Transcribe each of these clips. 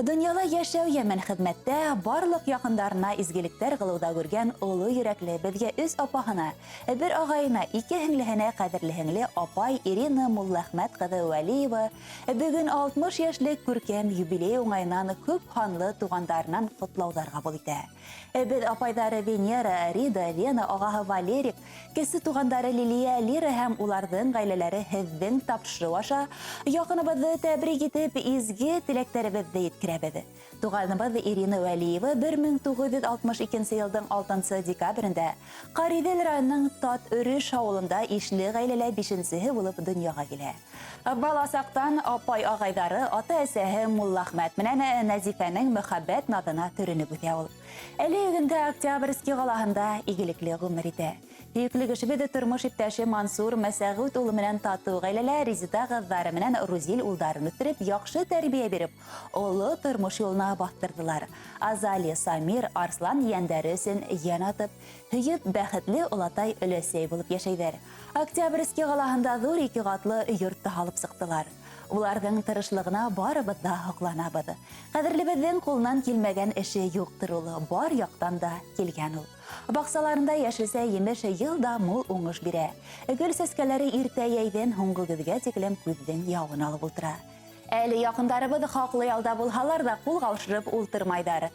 Донъяла йәшәү йәмен хеҙмәттә, барлыҡ яҡындарына изгелектәр ҡылыуҙа күргән оло йөрәкле, беҙгә өс апаһына, бер ағайына, ике һеңлеһенә ҡәҙерле һеңле апай Ирина Муллахмәт ҡыҙы Вәлиева бөгөн 60 йәшлек күркәм юбилей уңайынан күп һанлы туғандарынан ҡотлауҙар ҡабул итә. Беҙ апайҙары Венера, Рида, Лена, ағаһы Валерик, кесе туғандары Лилия, Лира һәм уларҙың ғаиләләре һеҙҙең тапшырыу аша яҡыныбыҙҙы тәбрик итеп, изге теләктәребеҙҙе еткерәбеҙ. Туғаныбыҙ Ирина Вәлиева 1962 йылдың 6 декабрендә Ҡариҙел районының Тат-Өрөш ауылында ишле ғаиләлә бишенсеһе булып донъяға килә. Бала саҡтан апай-ағайҙары, ата-әсәһе Муллахмәт менән Нәзифәнең мөхәббәт наҙына төрөнөп үҫә ул. Әле бөгөн дә Октябрьский ҡалаһында игелекле ғүмер итә. Һөйөклө кешебеҙ тормош иптәше Мансур Мәсәғүт улы менән татыу ғаиләлә Резида ҡыҙҙары менән Рузил улдарын үҫтереп, яҡшы тәрбиә биреп, оло тормош юлына баҫтырҙылар. Азалия, Самир, Арслан ейәндәре өсөн йән атып, һөйөп, бәхетле олатай-өләсәй булып йәшәйҙәр. Октябрьский ҡалаһында ҙур ике ҡатлы йорт та һалып сыҡтылар. Уларҙың тырышлығына барыбыҙ ҙа һоҡланабыҙ. Ҡәҙерлебеҙҙең ҡулынан килмәгән эше юҡтыр ул, бар яҡтан да килгән ул. Баҡсаларында йәшелсә-емеш йыл да мул уңыш бирә. Гөл сәскәләре иртә йәйҙән һуңғы көҙгә тиклем күҙҙең яуын алып ултыра. Әле яҡындарыбыҙ хаҡлы ялда булһалар ҙа, ҡул ҡаушырып ултырмайҙар.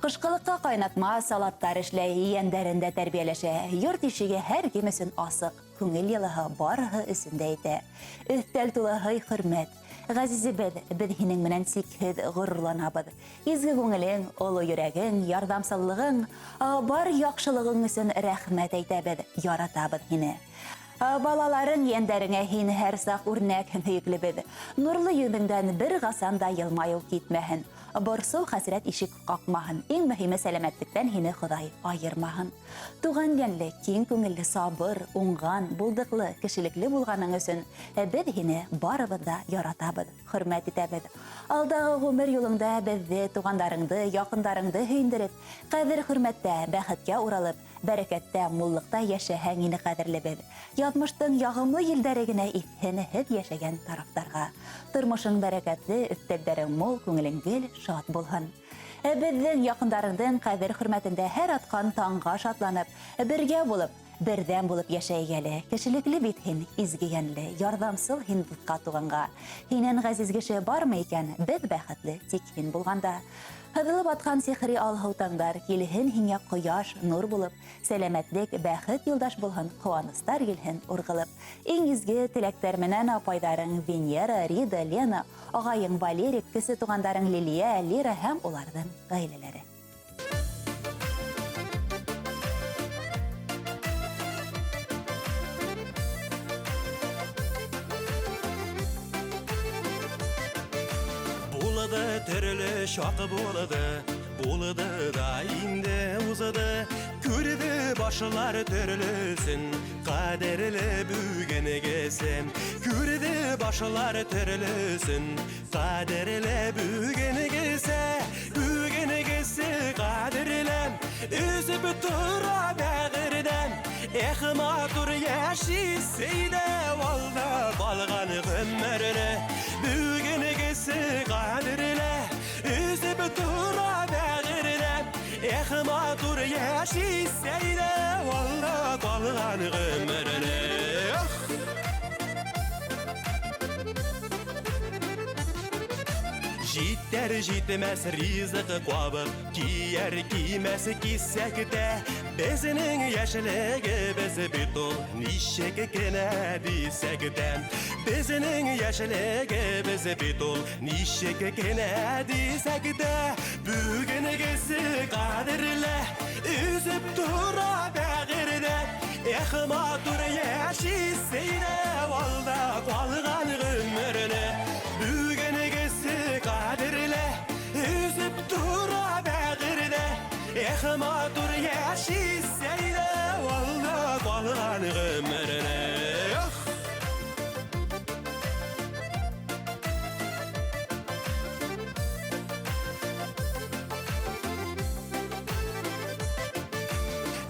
Ҡышҡылыҡҡа ҡайнатма, салаттар эшләй, ейәндәрен дә тәрбиәләшә. Йорт ишеге һәр кем өсөн асыҡ, күңел йылыһы барыһы өсөн дә етә. Өҫтәл тулы һый-хөрмәт. Ғәзизебеҙ, беҙ һинең менән сикһеҙ ғорурланабыҙ. Изге күңелең, оло йөрәгең, ярҙамсыллығың, бар яҡшылығың өсөн рәхмәт әйтәбеҙ, яратабыҙ һине. Балаларың, ейәндәреңә һин һәр саҡ үрнәкһең, һөйөклебеҙ. Нурлы йөҙөңдән бер ҡасан да йылмайыу китмәһен. Борсоу, хәсрәт ишек ҡаҡмаһын. Иң мөһиме, сәләмәтлектән һине Хоҙай айырмаһын. Туған йәнле, киң күңелле, сабыр, уңған, булдыҡлы, кешелекле булғаның өсөн беҙ һине барыбыҙ ҙа яратабыҙ, хөрмәт итәбеҙ. Алдағы ғүмер юлыңда беҙҙе, туғандарыңды, яҡындарыңды һөйөндөрөп, ҡәҙер-хөрмәттә, бәхеткә уралып, Бәрәкәттә, муллыҡта йәшәһәң ине ҡәҙерлебеҙ. Яҙмыштың яғымлы елдәре генә иҫһен һеҙ йәшәгән тарафтарға. Тормошоң бәрәкәтле, өҫтәлдәрең мул, күңелең гел шат булһын. Ә беҙҙең яҡындарыңдың ҡәҙер-хөрмәтендә һәр атҡан таңға шатланып, бергә булып, берҙәм булып йәшәйек әле. Кешелекле бит һин, изге йәнле, ярҙамсыл һин дуҫҡа, туғанға. Һинән ғәзиз кеше бармы икән, беҙ бәхетле тик һин булғанда. Һыҙылып атҡан сихри алһыу таңдар, Килһен һиңә ҡояш, нур булып, Сәләмәтлек, бәхет юлдаш булһын, Ҡыуаныстар килһен урғылып. Иң изге теләктәр менән апайҙарың Венера, Рида, Лена, ағайың Валерик, кесе туғандарың Лилия, Лира һәм уларҙың ғаиләләре. Булды төрле чак булды, булды да инде узды. Күрде башлар төрлесен, кадерле бүгенгесен. Күрде башлар төрлесен, кадерле бүгенгесе. Бүгенгесе кадерле, өзеп тора бәгырьдән. Эх, матур яшисе иде алда калган гомерне. Бүгенгесе кадерле, өзеп тора бәгырьдән. Эх, матур яшисе иде алда калган гомерне. Эх! Җитәр җитмәс ризык кабып, кияр кимәс кисәк тә. Безнең яшьлегебез бит ул, ничек кенә дисәк тә. Безнең яшьлегебез бит ул, ничек кенә дисәк тә. Бүгенгесе кадерле, өзеп тора бәгырьдә. Эх, матур яшисе иде алда калган гомерне. Бүгенгесе кадерле, өзеп тора бәгырьдә. Эх, матур яшисе иде алда калган гомерне. Эх!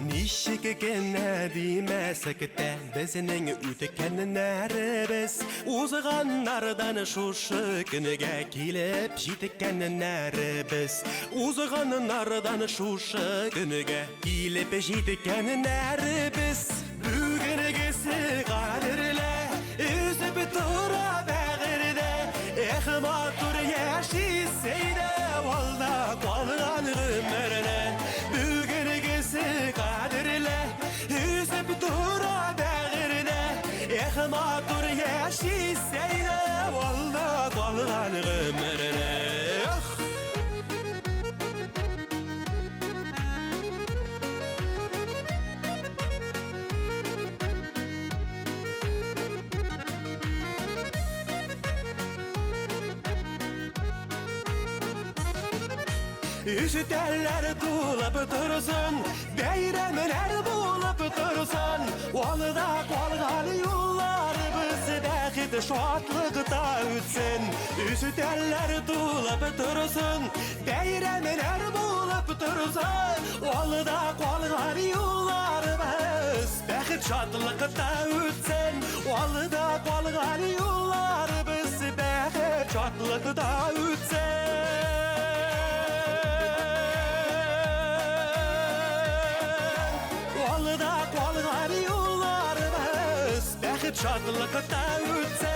Ничек Ничек кенә димәсәк тә, безнең үткәннәребез, узганнардан шушы көнгә килеп җиткәннәребез, узганнардан шушы көнгә килеп җиткәннәребез. Бүгенгесе кадерле, өзеп тора бәгырьдә, эх, матур яшисе иде алда калган гомерне. Бүгенгесе кадерле, өзеп тора бәгырьдә, эх, матур яшисе иде алда калган гомерне. Эх! Өстәлләр тулып торсын, бәйрәмнәр булып торсын, алда калган юлларыбыз бәхет шатлыкта үтсен. Өстәлләр тулып торсын, бәйрәмнәр булып торсын, алда калган юлларыбыз бәхет шатлыкта үтсен. Алда калган юлларыбыз бәхет шатлыкта үтсен. Алда калган юлларыбыз бәхет шатлыкта үтсен.